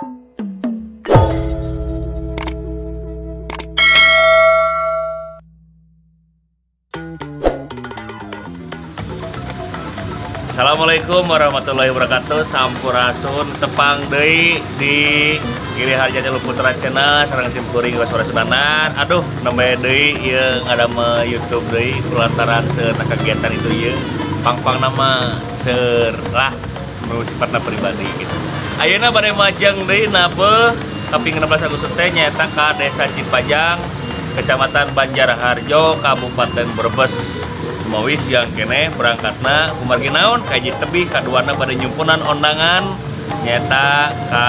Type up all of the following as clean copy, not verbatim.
Assalamualaikum warahmatullahi wabarakatuh. Sampurasun tepang deui di Giri Harja Tilu Putra Channel sareng simkuring Suara Sunanan. Aduh, nembe deui ieu ngadamel YouTube deui kulantaran seueur kegiatan itu ieu. Pang-pang nama seueur lah nu sifatna pribadi gitu. Ayeuna bade majeng deui nabeuh kaping 16 Agustus teh nyaeta ka Desa Cipajang, Kecamatan Banjarharjo, Kabupaten Brebes. Mawi siang kene berangkatna kumargi naon kaji tebih kaduana pada nyumpunan ondangan nyata ka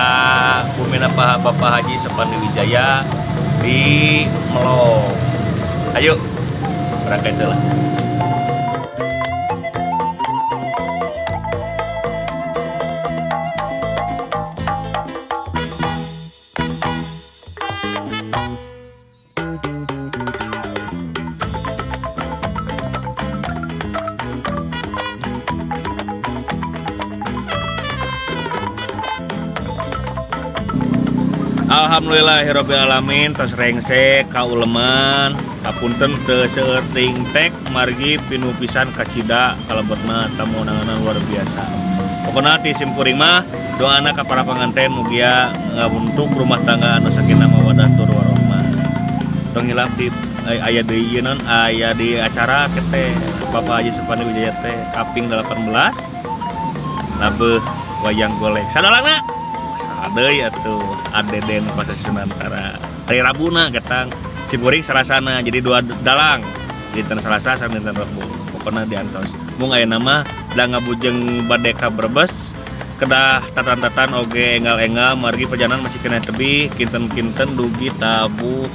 bumina Bapak Haji Sopandi Wijaya di Melong. Ayo berangkat lah. Alhamdulillahirobbilalamin tos rengse kauleman kapunten teu seueur tingtek margi pinuh pisan kacida kalebetna tamu undangan luar biasa. Pokona ti simkuring mah doana ka para panganten mugia ngabentuk rumah tangga anu sakinah mawaddah tur warahmah. Tong hilap di aya deui ieu naon aya di acara teh Bapak Haji Sopandi Wijaya teh kaping 18 nabeuh wayang golek. Sadalangna deui atuh ADD nu Pasasunantara. Hari Rabuna getang simkuring Salasana jadi dua dalang. Dinten Salasa sareng dinten Rebo. Pokona diantos. Mung aya nama da ngabujeng bade ka Brebes kedah tatan-tatan oge enggal-enggal margi perjalanan masih kena tebih kinten-kinten dugi tabuh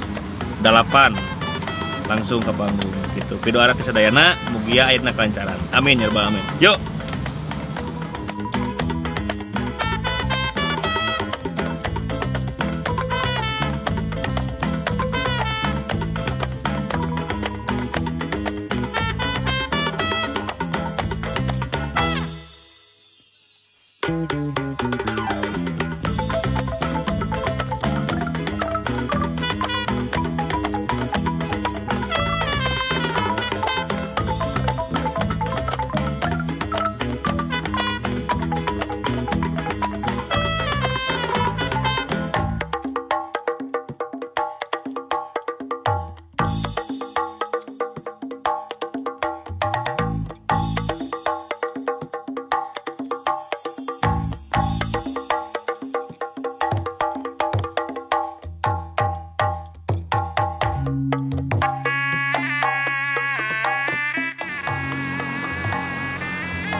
8 langsung ke panggung gitu. Pidoa ka sadayana mugia ayeuna kelancaran. Amin ya rabbal alamin. Yuk.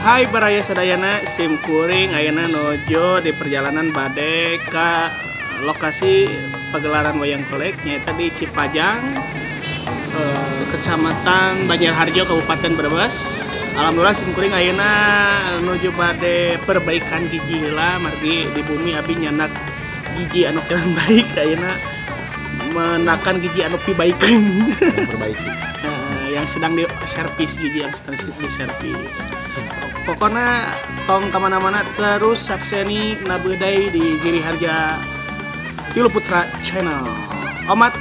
Hai baraya sadayana simkuring ayeuna nojo di perjalanan bade ka lokasi pagelaran wayang golek nyaeta di Cipajang, Kecamatan Banjarharjo, Kabupaten Brebes. Alhamdulillah simkuring ayeuna nuju bade perbaikan gigi heula margi di bumi abi nyanak gigi anu kurang baik ayeuna menakan gigi anu pibaikeun. Perbaiki. Yang sedang di servis gigi yang sedang di servis. Pokoknya tong kemana-mana terus sakseni nabeuday di Giri Harja Tilu Putra Channel. Omat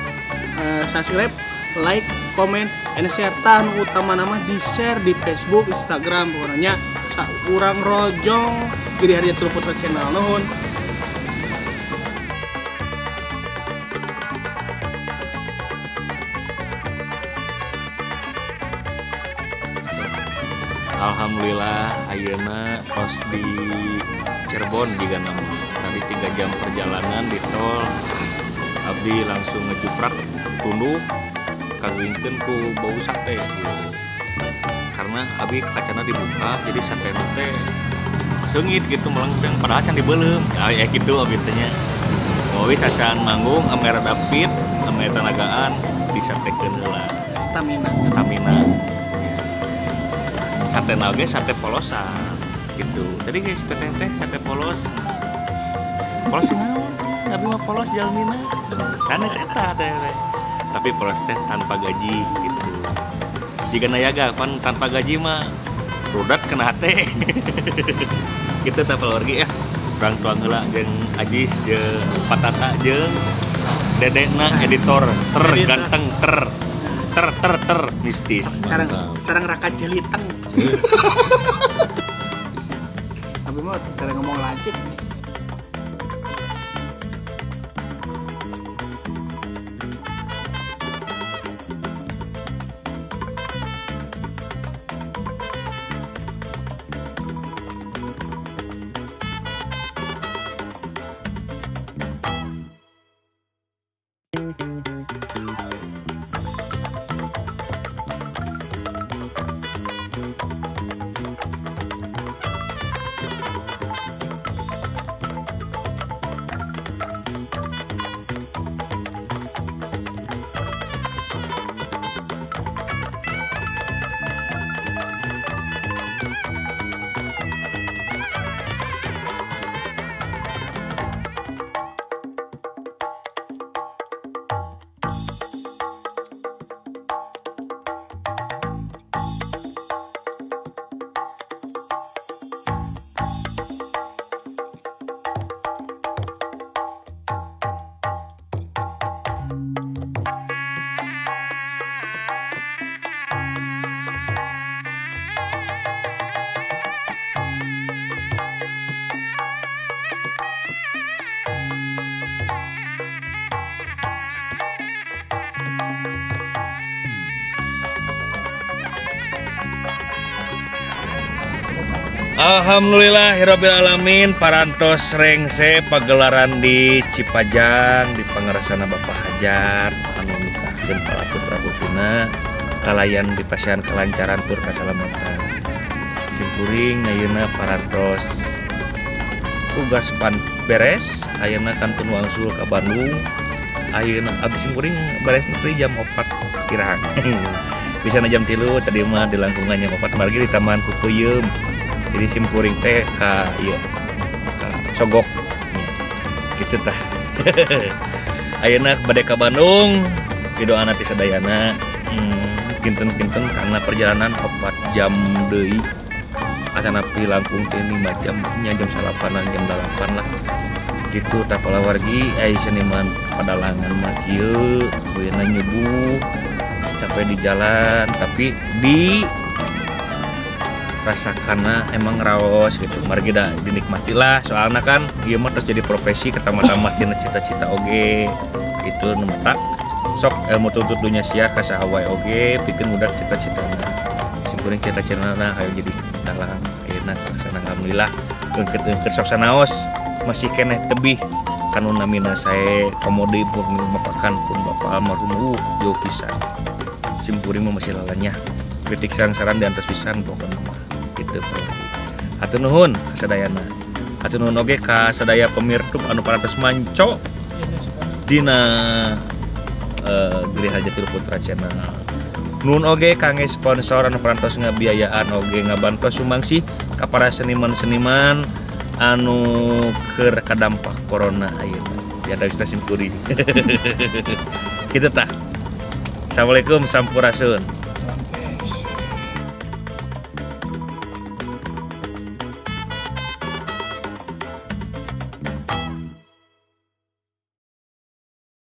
subscribe, like, komen, and share. Tah nu utama nama di share di Facebook, Instagram pokoknya saurang rojong Giri Harja Tilu Putra Channel. Nuhun. Alhamdulillah ayeuna tos di Cirebon juga nama. Tadi 3 jam perjalanan di tol abdi langsung ngejuprak tunduh kageuingkeun ku bau sate gitu. Karena abdi kacana dibuka jadi sate teh seungit gitu melengseng padahal can dibeuleum. Ya gitu abdi teh nya. Mawi sacan manggung ame rada fit, ame tenagaan disatekeun heula. Stamina. Stamina. Sate nage sate polosan gitu. Tadi guys teteh teh sate polos. Polos naon? Abi mah polos jalmina. Sanes eta teh. Tapi polos teh tanpa gaji gitu. Jika nayaga pan tanpa gaji mah rudat kena hate. Gitu teh keluarga ya. Urang tuang heula jeung Ajis jeung Patata jeung Dedekna editor terganteng ter ter ter ter mistis. Sarang raka jeliteng. Tapi mah cara ngomong lanjut. Alhamdulillahirabbil alamin parantos rengse pagelaran di Cipajang di pangarasana Bapak Hajar anu nikahkeun para putra putrina kalayan dipasihan kelancaran tur kasalamatan. Simkuring ayeuna parantos tugas pan beres ayeuna kantun wangsul ka Bandung. Ayeuna abis simkuring beres nepi jam 4 kirang. Bisana jam 3 tadi mah di langkungan jam 4 margi di Taman Kukuyeum. Jadi simkuring teh ka ieu ka sogok gitu tah. Ayeuna bade ka Bandung didoana ti sadayana kinten-kinten karena perjalanan 4 jam deui asanapi langkung teh 5 jam nya jam 9-an jam 8 lah gitu tah palawargi ai seniman padalangan mah kieu ayeuna nyubuh capek di jalan tapi di rasakanna emang raos gitu margi da dinikmatilah soalna kan ieu mah terus jadi profesi ketambah-tambah tina cita-cita oge itu nu matak sok ilmu tuntut dunya sia ka saha wae oge pikeun mudah cita-citana simkuring cita-citana hayu jadi dalang ayeuna laksana alhamdulillah eungkeut-eungkeut sok sanaos masih keneh tebih kanu namina sae komodi pun mapakan pun bapak almarhum jauh pisan simkuring mah masih lalanya kritik sarang-saran di atas pisan pokona mah gitu. Hatur nuhun kasadayana. Hatur nuhun oge ka sadaya pemirtub anu parantos manco dina Giri Harja Tilu Putra Channel. Nuhun oge kangge sponsor anu parantos ngabiayaan oge ngabantos sumbangsih ka para seniman-seniman anu keur kadampak corona ayeuna. Ya da simkuring. Kitu tah. Assalamualaikum sampurasun.